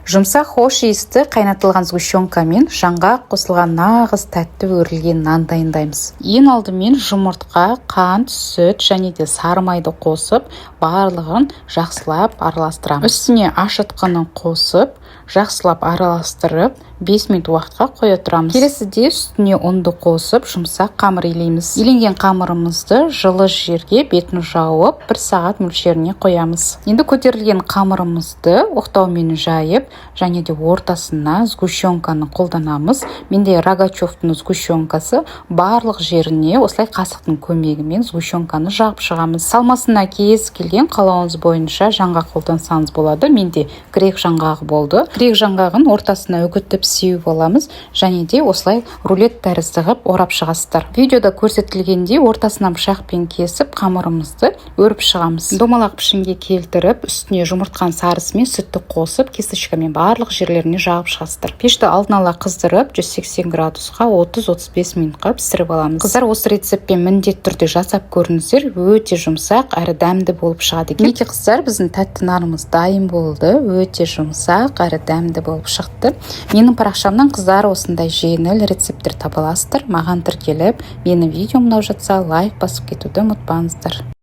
Жұмсақ, хош иісті қайнатылған сгущенкамен жаңғақ қосылған нағыз тәтті өрілген нан дайындаймыз. Ең алдымен жұмыртқа, қант, сүт және де сары майды қосып, барлығын жақсылап араластырамыз. Үстіне ашытқыны қосып, жақсылап араластырып, 5 минут уақытқа қоя тұрамыз. Келесіде үстіне ұнды қосып, жұмсақ қамыр илейміз. Иленген қамырымызды жылы жерге бетін жауып, бір сағат мөлшеріне қоямыз. Енді көтерілген қамырымызды оқтаумен жайып және де ортасына сгущенканы қолданамыз. Менде Рогачевтың сгущенкасы. Барлық жеріне осылай қасықтың көмегімен сгущенканы жағып шығамыз. Салмасына кез келген қалауыңыз бойынша жаңғақ қолдансаңыз болады. Менде грек жаңғағы болды. Грек жаңғағын ортасына үгітіп, сеуіп аламыз және де осылай рулет тәрізді қылып орап шығасыздар. Видеода көрсетілгендей, ортасынан пышақпен кесіп, қамырымызды өріп шығамыз. Домалақ пішінге келтіріп, үстіне жұмыртқаның сарысы мен сүтті қосып, кисточкамен барлық жерлеріне жағып шығасыздар. Пешті алдын ала қыздырып, 180 градусқа 30-35 минутқа пісіріп аламыз. Қыздар, осы рецептпен міндетті түрде жасап көріңіздер, өте жұмсақ әрі дәмді болып шығады екен. Мінекей, қыздар, біздің тәтті нанымыз дайын болды. Өте жұмсақ әрі дәмді болып шықты. Менің парақшамнан, қыздар, осындай жеңіл рецепттер таба аласыздар. Маған тіркеліп, менің видеом ұнап жатса, лайк басып кетуді ұмытпаңыздар.